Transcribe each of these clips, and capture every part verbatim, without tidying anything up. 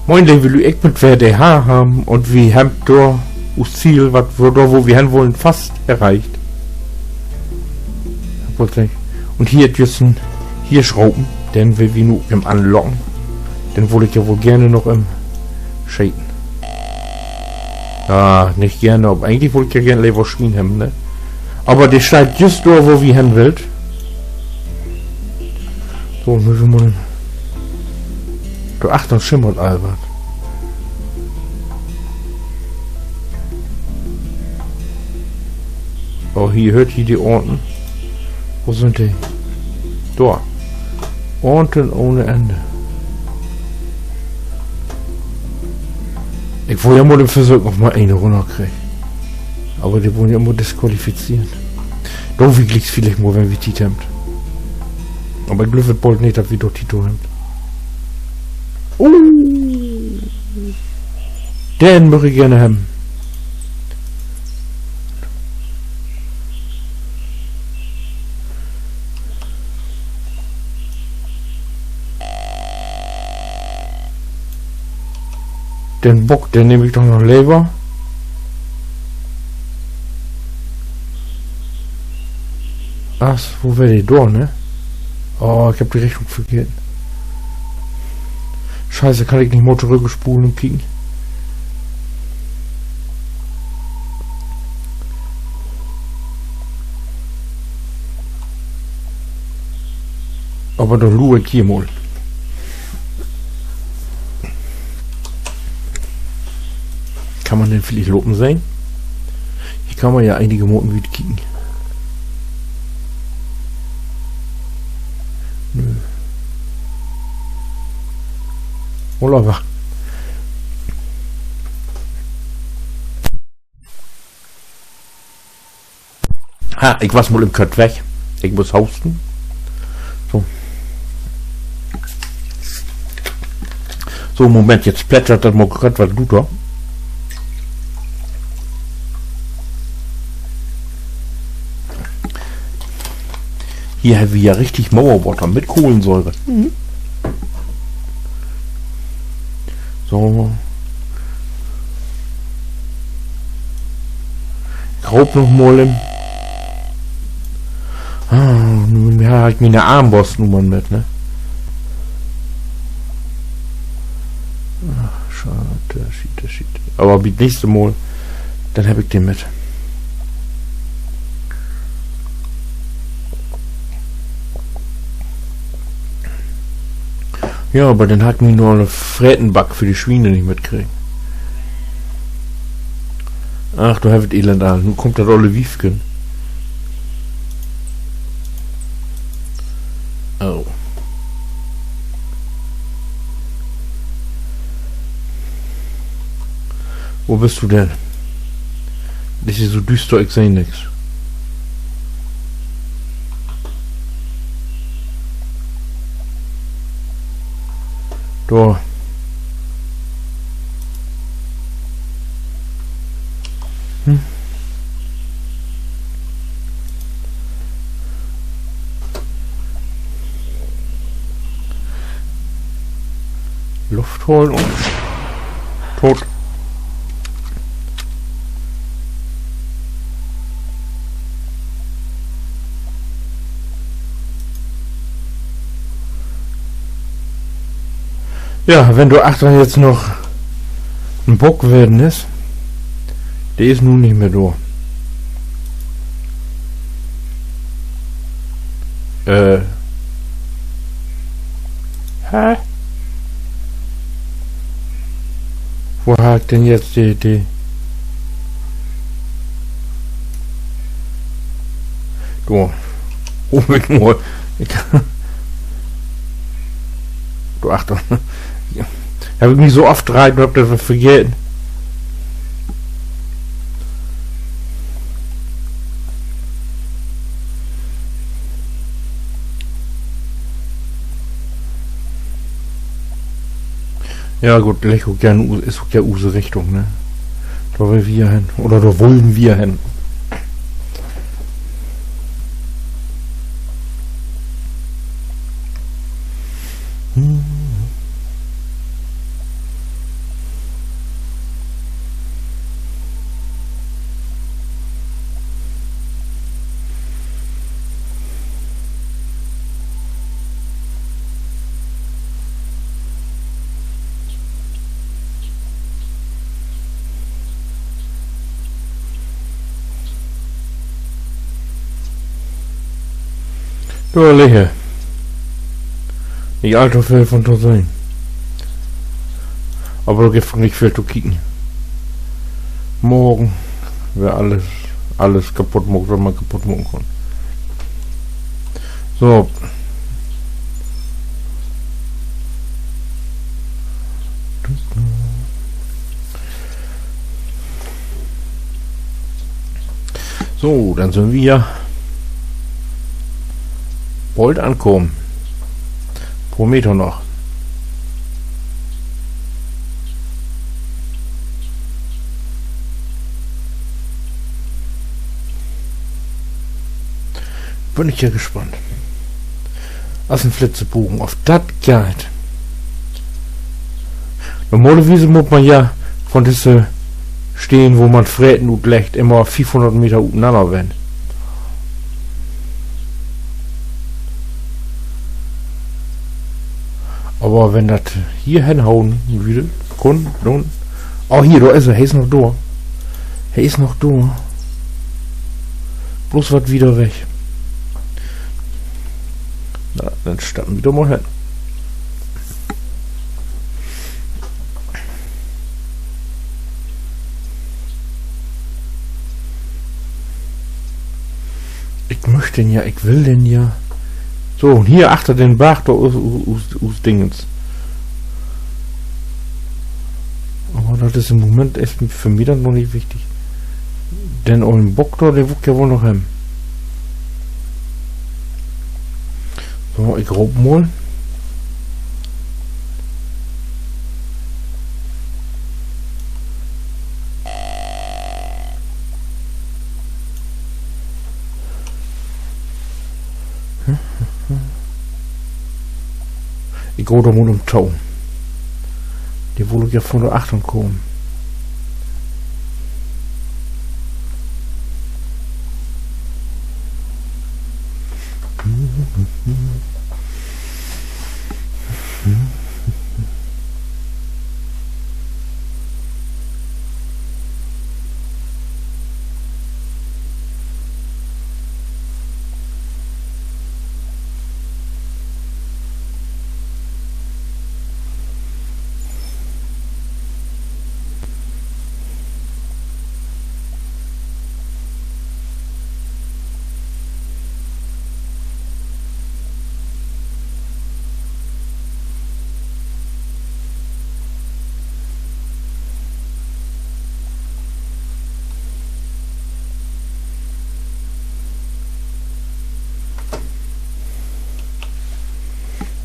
Moin, leve Lüüd, ik bün weer de Harm un wi hebbt dor us Ziel, wat wi, dor, wo wi hen wullen, fast erreicht. Wat segg ik? Un hier düssen, hier schropen, denn will wi nu em anlocken. Denn wull ik ja woll geern noch em scheten. Ja, nich geern, aver egentlich wull ik ja geern lever Swien hebben, ne? Aver de steiht jüst dor, wo wi hen willt. So, mööt wi mal. Dor achtern schimmert al wat. Oh, hier höört ji de Aarten. Wo sünd de? Dor. Aarten ohne Ende. Ik wull ja mal den Versöök, of mal een rünnerkriegt. Aver de wurrn ja immer disqualifizeert. Doot wi glieks villicht mal, wenn wi Tiet hebbt. Aver ik glööv bold nich, dat wi dor Tiet to hebbt. Uh. Den möch ik geern hebben. Den Bock, den nehm ik doch noch lever. Ach, wo weer de dor, ne? Oh, ik heff de Richtung vergeten. Scheiße, kann ik nich mal torüggspulen un kieken? Aver denn luur ik hier mal. Kann man den villicht lopen sehn? Hier kann man ja enige Maten wiet kieken. Nö. Oliver. Ha, ik was mal in Kött weg. Ik muss hoosten. So. So, Moment, jetzt plätschert dat mal graad wat luder. Hier hebbt wi ja richtig Moorwater mit Kohlensäure. Mhm. So. Ik roop noch mal in. Ah, nu harr ik miene Armborst nu mal mit, ne? Ach, Schiet, Schiet, Schiet. Aver bi't nächste Mal, denn heff ik de mit. Ja, aver denn harr ik mi noch en Fretenback för de Swien nich mitkregen. Ach, dor heff ik Elend an. Nu kummt dat olle Wiefken. Oh. Wo büst du denn? Dat is hier so düster, ik seh nix. Dor. Hm. Luft holen un doot. Ja, wenn dor achtern jetzt noch en Bock wesen is, de is nu nich mehr dor. Äh. Hä? Wo harr ik denn jetzt de, de, dor. Oh, ik mal. Ik, dor achter. Ja. Heff ik mi so oft dreiht un heff dat vergeten. Ja, goot, liggt ok ja in u-, is ok ja use Richtung, ne? Dor wüllt wi hen. Oder dor wüllt wi hen. Hm. Dor liggt he. Nich all to veel von to sehn. Aver dor gifft ok nich veel to kieken. Morgen, weer allens, allens kaputt maakt, wat man kaputt maken kann. So. So, denn sünd wi ja bold ankamen. Poor Meter noch. Bün ik ja gespannt. As en Flitzebogen, of dat geiht. Normalerwies mutt man ja von disse Steden, wo man Freten utleggt, immer fiefhunnert Meter utenanner ween. Aver wenn dat hier henhauen wöör, kunn, nu. Oh, hier, dor is he. He is noch dor. He is noch dor. Bloots wat wieder weg. Na, denn stappen wi dor mal hen. Ik much den ja, ik will den ja. So, un hier achter den Barg, dor us, us, us, us Dingens. Aver dat is in'n Moment echt för mi denn noch nich wichtig. Den ollen Bock dor, de wull ik ja woll noch hebben. So, ik roop mal. Ik gah dor mal um to. De wull ja von dor achtern kamen.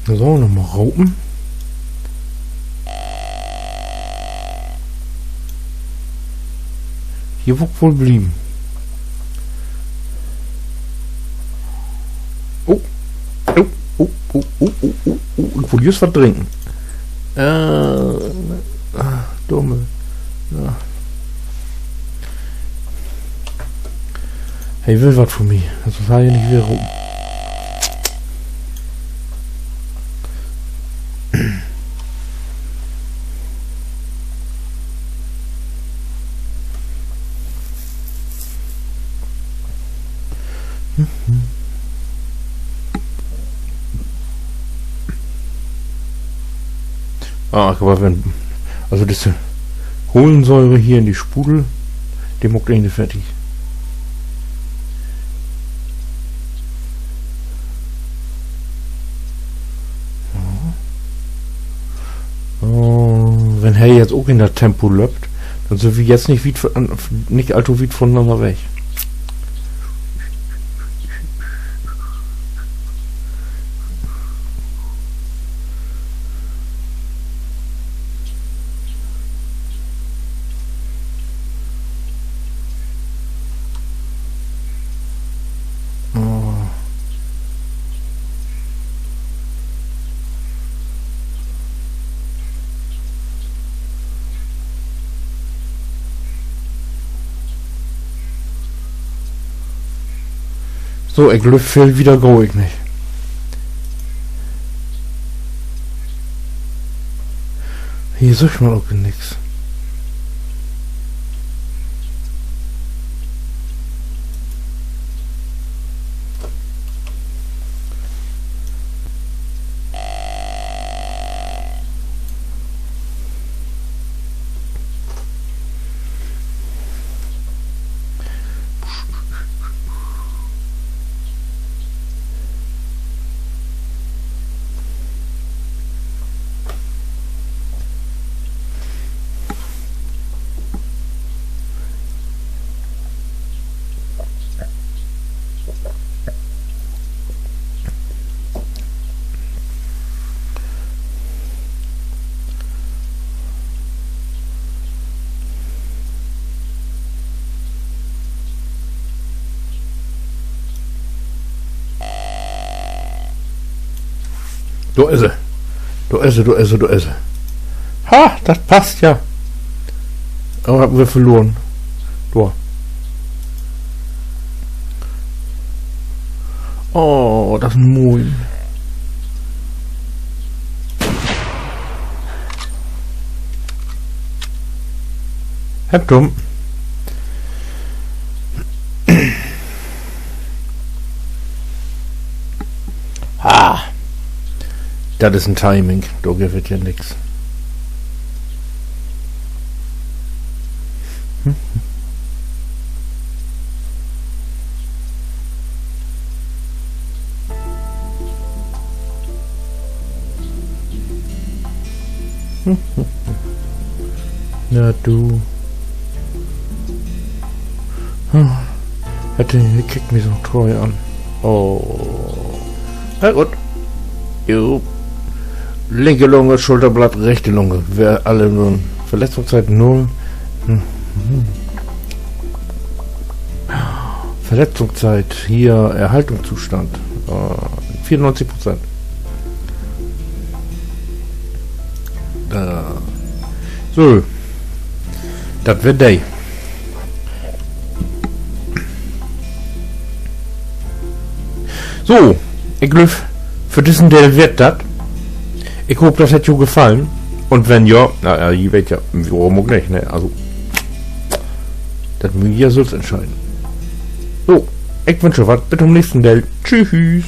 So, noch mal ropen. Hier wull ik woll blieven. Oh. Oh, oh, oh, ik wull jüst wat drinken. Äh, ah, dumme. Ja. He will wat von mi. Dat harr he nich weren ropen. Ah, aver wenn, also disse Kohlensäure hier in de Sprudel, de maakt een fertig. So. Äh, wenn he jetzt ok in dat Tempo löppt, denn sünd wi jetzt nich wiet von, nich allto wiet vonenanner weg. Oh. So, ik glööv, veel wieder gah ik nich. Hier süht man ok nix. Dor is he. Dor is he, dor is he, dor is he. Ha, dat passt ja. Oh, hebbt wi verloren. Dor. Oh, dat is mooi. Hebbt hum. Ha. Dat is en Timing. Dor gifft dat ja nix. Na du. Hett de, he kickt mi so treu an. Oh. Na goot. Jo. Linke Lunge, Schulterblatt, rechte Lunge. Wer alle nur Verletzungszeit null. Hm. Hm. Verletzungszeit, hier, Erhaltungszustand. Äh, vierundneunzig Prozent. Äh, so. Dat weer de. So, ik glööv, för dissen Deel weer dat. Ik hoop, dat hett jo gefallen. Un wenn ja, na ja, ji weet ja, worum ok nich, ne? Also, dat mööt ji ja sülvst entscheiden. So, ik wünsch jo wat, bit to'n nächsten Deel. Tschüss.